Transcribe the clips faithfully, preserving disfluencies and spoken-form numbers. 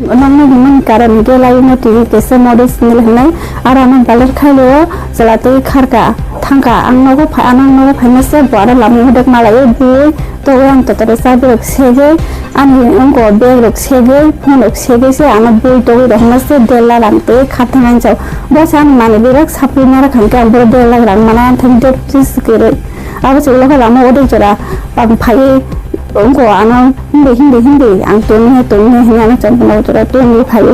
Nokno himani karon hwnkhe laino twi kaisa model single hwnwi aro ano baler khaio chwla twi kharka thangka ang nogo phai ano nogo phaima se bo aro lama hwdwk malaio bui togwi ang totoro chabi rok segwi ani wngko bag rok segwi phone rok segwi se ano bui togwi rok hwnma se dela rang twi khathang ang chao bo se ani manwi bwrwk sapri nara khankhe ang boro dela rang mana thang dok twi swkirwi. Abo se ulo khe lama o dei jora pang phaiwi wngkha ano hindi hindi hindi ang tongmani tongmani hinwi ano chongmani jora tongwi phaio.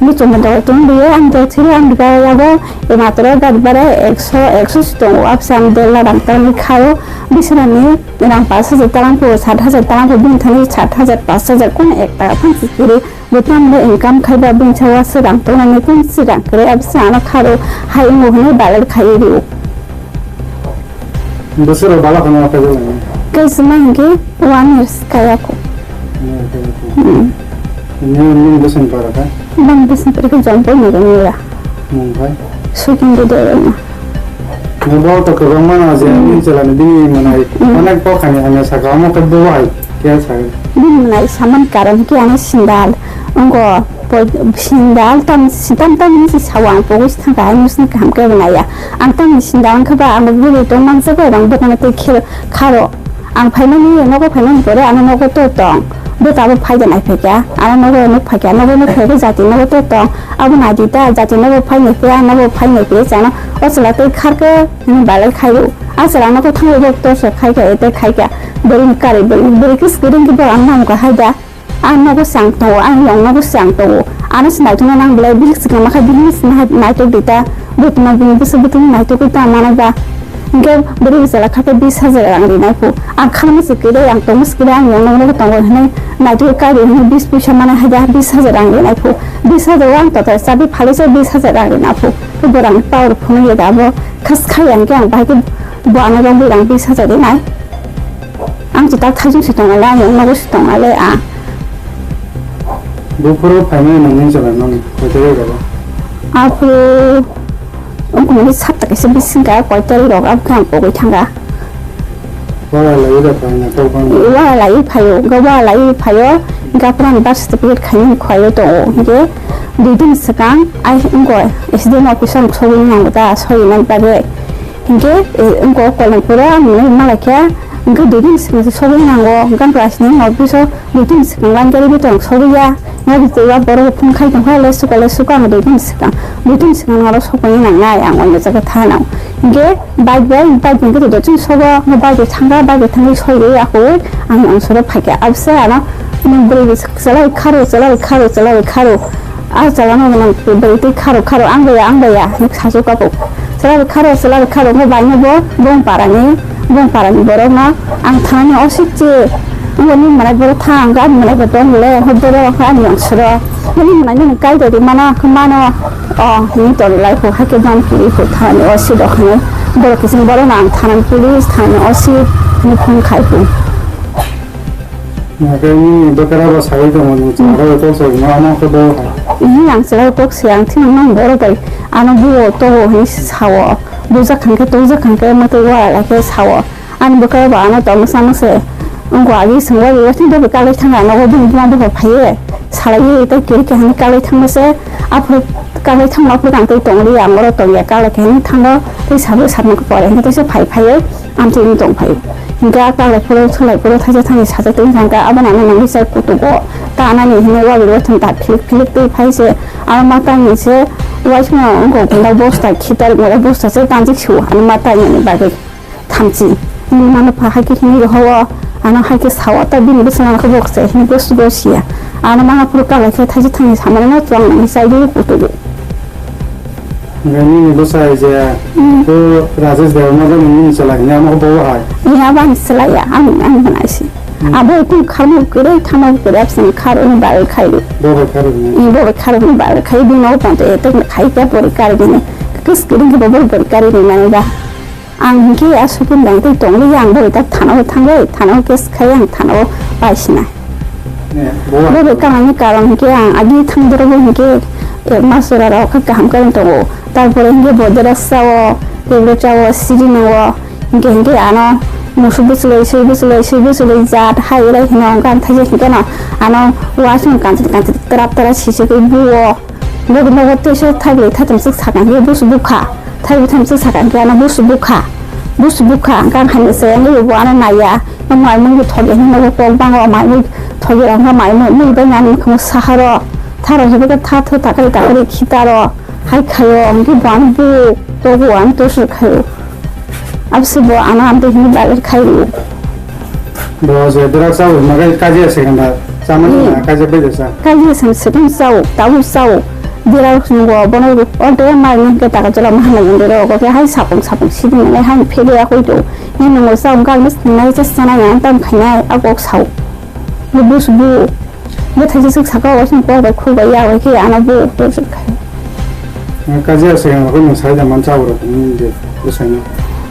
Muchungma jora tongwi ang jora thiri ang bwkha yago e matro gari bara ekso ekso si tongo abse ang dela rang tangwi khaio bisrani rang pash hajar tarang pho sat hajar tarang pho bini thani sat hajar pash hajar kono ek taka phan si kiri. Bo tamni income khai ba bini sawa se rang tongnani kun si rang kre abse ano kharo hai wngo hwnwi balai khai rio. Bwswk rok bala khana khe bo. Kaisa ma hinkhe one years kaya ko. Hmm. Ni ni bwswng para kha. Bang bwswng para kha jompo ni rang ya. Mung khai. Sukin de de na. Ni bo to kwbangma na je ni chala ni bini manai. Hmm. Onek to khani ane saka onek to bo hai kya sa. Bini manai saman karon khe ano sindal. Ongo poi sindal tam tam tam ni si sawa ang pogis thang ka ang sini kaham khe naya. Ang tang ni sinda wngkha ba ang bwrwi tong mang jago rang bwtang tei khero kharo. Ang phaimani nogo phaimani pore ano nogo to tong. Bo tabo phaida nai phaikha. Ano nogo nuk phaikha, nogo nuk phaikha jati nogo to tong. Abo nai di ta jati nogo phainai phe, ano bo phainai phe chano. O chwla tei kharkhe hwnwi balai khaio. A chwla nogo thangwi bo to se khaikha, ete khaikha. Bwrwi ni kari bwrwi, bwrwi kis kiring ki bo ang nang ka haida. Ang nogo se ang tongo, ang yong nogo se ang tongo. Ano se naitokna nang belai bilik se kama kha bilik se nai-, naitok di ta. Butuma bini bwswk butuma naitok di ta mano ba. Hingke bwrwi bwsala kha khe bis hajar rang rinai phu. Ang khama se kwrwi, ang tongma se kwrwi, ang yong nogo tongo hinui naitok kari hinui bis puisa mana hai da bis hajar rang rinai phu. Bis hajar o ang total chabi phalwi se bis hajar rang rinai phu. Khe borang power phone ye da bo khas khai ang khe ang bahai khe bo ano rong bwrang bis hajar rinai. Ang chwtak thaijwng se tongale, ang nogo se tongale, a. Buphuru phaimani nangni chwla nang koitari rogo? Aphuru wngkha sapta kaisa bising ka koitari rok, abokhe ang pogwi thangkha. Wala laiwi da phaina tokphang. Wala laiwi phaio, wngkha wala laiwi phaio, wngkha aphuru ang birth certificate khainani khlaio tongo, hinkhe dui din swkang, ai, wngkha S D M office o ang sogwi nango ta, sogwi nani bagwi. Hinkhe, eh, wngkha o Kolomphuro ang nungwi malaikha, hinkhe dui din swkang se sogwi nango, hinkhe ang class nine office o dui din swkang line gari bitor ang sogwi ya, nai bitor o borok phone khai tongkha, le suka, le suka, ang dui din swkang, dui din swkang aro sogwi nangnai, ang oino jaga thanao. Hinkhe bike bai, bike hinkhe dui din sogo, bike bai thangkha, bike bai thangwi sogwi ya khe, ang ongsoro phaikha, abse ano bwrwi bwswk chwla bai kharo, chwla bai kharo, chwla bai kharo. A chwla no nang bwrwi twi kharo kharo ang baya ang baya nuk sasu kapo. Chwla bai kharo chwla bai kharo mo bai no bo bong parani bong parani borok no ang thani o sik chi. Ngo ni manai borok tha ang ani manai bo dong le ho borok ani ang suro. Ani manai ni kai dori mana khe mano. O ni tor lai ho hake ban puri ho thani o si dok ni. Borok kising borok no ang thani police thani o si ni phone khai pun. Nokhe nini bwkra bo saui tongo, nwng chwla bai kok saui ma, omo khe bo hai. Ini ang chwla bai kok se, ang thini nang borok bai ano buo togo hinwi sao. Bujak khan khe, tokjak khan khe, mwtwi wala khe sao. Ani bwkra bo ano tongma sama se. Wngkha agi sengwai bai thang, bo bai kalai thang, ano bo bini buma bo phaiye. Salaiwi tei kiri khe hani kalai thangma se. Aphuru kalai thangma aphuru ang tei tongli, ang oro tongya, kalai khe hani thango. Tei sabo sakno khe pore, hingkhe teisa phai phaiye. Amtwi wng tong phai. Hingke a kalaifuru, solaifuru, thaisa thani sajak tong thangka, abono ano nangwi chai kutugo. Ta anani hinwi wabwi waitham ta philik philik twi phai se. Ano ma tangni se, waisano wngkha gunda bosta, khitar gunda bosta se tanjik su, ano ma tangnani bagwi thamchi. Nini mano pha hai khe hinwi rohowo, ano hai khe sao, ta bini bwskango khe bok se, hinwi gos gos ya. Ano ma phuru kalai khe thaisa thani samani no twlang nangwi chai di kutugo. Hingke nini bwsai je, hmm, bo Rajesh Debbarma bo nini chwla hwnwi amo bo hai. Ni abo ani chwla ya, ani, ani hwnai se. Hmm. Abo kung kharmo kwrwi, thangma kwrwi, absini kharo ni bagwi khai. Bo bai kharo ni. Ni bo bai kharo ni bagwi khai, bini nogo ponto etek khai khe pori kari bini. Kis kiring khe bo bo pori kari ni mani ba. Ang hinkhe a sukin dang tei tongli ang bo tak thana o thangwi, thana o case khai ang thana o paisina. Ne, bo. Bo bai kamani karon hinkhe ang agi thangdoro bo hinkhe, eh, masora rok khe kaham khe tongo. Tarpore hinkhe bo dera sao, ebro chao, siri nao, hinkhe hinkhe ano Musu bwchwlwi, swi bwchwlwi, swi bwchwlwi jat hai rai hino, gan thaijak hino, ano wasung kanchwlwi kanchwlwi twrap twrap sisik wi buo. Nogo nogo teisa thaibrwi thaitham swk sakang khe busu bukha. Thaibrwi thaitham swk sakang khe ano busu bukha. Busu bukha, gan hamya se ani bo ano naiya. Mai mui thogya hino nogo kok bango, mai mui thogya rang mai mui, mui bai nani khamo saharo. Tharo hebe khe tha tho takari takari khitaro. Hai khayo, hwnkhe bo ano bu togo, ano tosor khayo. Abose bo ano amtwi hwnwi bagwi khaio. Bo je drug chao, hwnba khe kaji ase ganda. Chamani Hmm. na kaji bai jasa. Kaji ase second chao, tabuk chao. Drug nungo, bono already mai ni hwnkhe taka jora ma hamya ni dero, obo khe hai sapung sapung sidi nai hai phede ya koi do. Ni nungo chao, gang ni sinai cha sana ya tam khainai, agok sao. Ni bus bu. Bwthaisa swk saka o song kok bai khuk bai ya bai khe ano bo to swk khai. Kaji ase ang ko nung sai da man cha ro ni de bwsai no.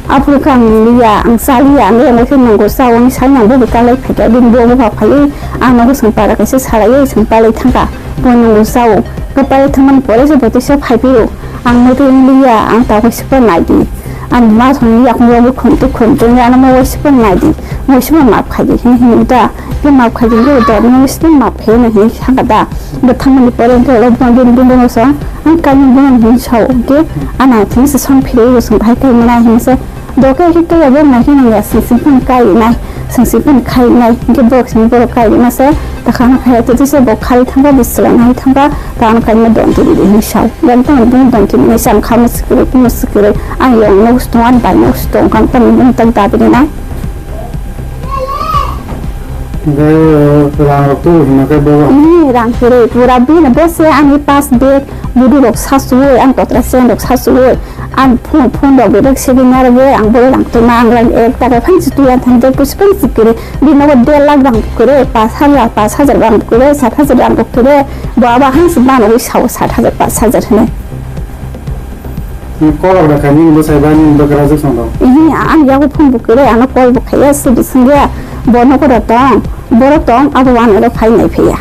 Aphuru khe ang liya, ang cha liya, ang liya khe nungo cha o ni sai nang bo bwkha lai phai khe bini bo bo phai ang nogo swng para kaisa salai swng palai thangka bo nungo cha o. Ka palai thangmani pore se bo tisa phai phiro. Ang no twi liya, ang ta waisa pa nai di. Ang ma thong yakung yago khum tu khum tu ya no mo waisa pa nai di. Waisa pa map khai di hin hin ta. Ke map khai di ke dor no waisa pa map khai na hin saka da. Bo thang ni pore ke lo bon din din no sa. Ang kai ni bon hin sa o ke. Ana thing se song phire yo song phai kai mana hin se. Doke ke ke ya bon na hin ya sing sing pun kai nai. Sing sing pun kai nai. Ke bok sing bok kai na se. Ta khana khai tu se bok khai thang ba bisla nai thang ba. Ta ano kai ma don ti di hin sa. Gan ta bon don ti ni sam kha ma sikre pun sikre. Ang yong no sto an bai no sto kan ta ni tak da bi nai. Hingke rang rok tu hima khe bo. Ini rang kere pura bini bo se ani pas bag budu rok sa suwi ang kotra sen rok sa suwi ang phone phone rok bebak segwi narwgwi ang bo rang tuma ang rang ek taka phan si tuya than de pusi phan si kere bini bo der lakh rang kere pas hajar pas hajar rang kere sat hajar rang kere bo aba han si bana wi sao sat hajar pas hajar hene. Kolok da khaini bo sai bani bo grajwk song rok. Ini ang yago phone bo kere ano call bo khaya si bisingya bo nokora tong boro tong abo wan oro phai nai phaya.